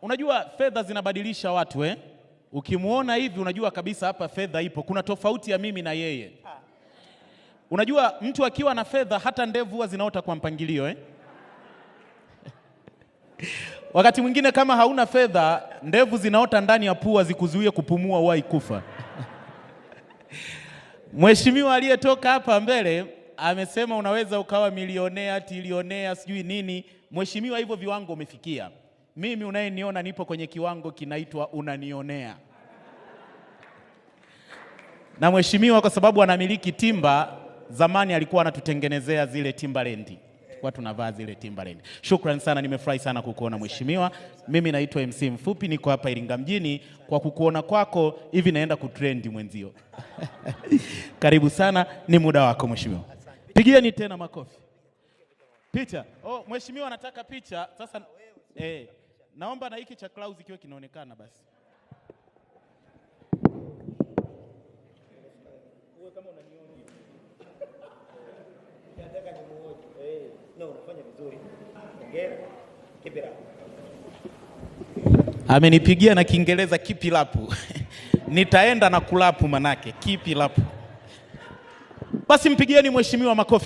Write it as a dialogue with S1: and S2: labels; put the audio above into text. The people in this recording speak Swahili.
S1: Unajua fedha zinabadilisha watu eh? Ukimuona hivi unajua kabisa hapa fedha ipo. Kuna tofauti ya mimi na yeye. Unajua mtu akiwa na fedha hata ndevu huwa zinaota kwa mpangilio eh? Wakati mwingine kama hauna fedha, ndevu zinaota ndani ya pua zikuzuie kupumua, uwahi kufa. Mheshimiwa aliyetoka hapa mbele amesema unaweza ukawa milionea, tilionea, sijui nini. Mheshimiwa, hivyo viwango umefikia. Mimi unayeniona nipo kwenye kiwango kinaitwa unanionea. Na mheshimiwa kwa sababu anamiliki timba, zamani alikuwa anatutengenezea zile Timberland. Tulikuwa tunavaa zile Timberland. Shukrani sana, nimefurahi sana kukuona mheshimiwa. Mimi naitwa MC Mfupi, niko hapa Iringa mjini. Kwa kukuona kwako hivi naenda kutrend mwenzio. Karibu sana, ni muda wako mheshimiwa. Pigieni tena makofi. Picha. Oh, mheshimiwa anataka picha. Sasa naomba na hiki cha Clouds kiwe kinaonekana basi.
S2: Nataka nimuoje. No, unafanya vizuri. Hongera. Keep it up.
S1: Amenipigia na Kiingereza keep it up. Nitaenda na kulapu manake keep it up. Basi mpigieni mheshimiwa makofi.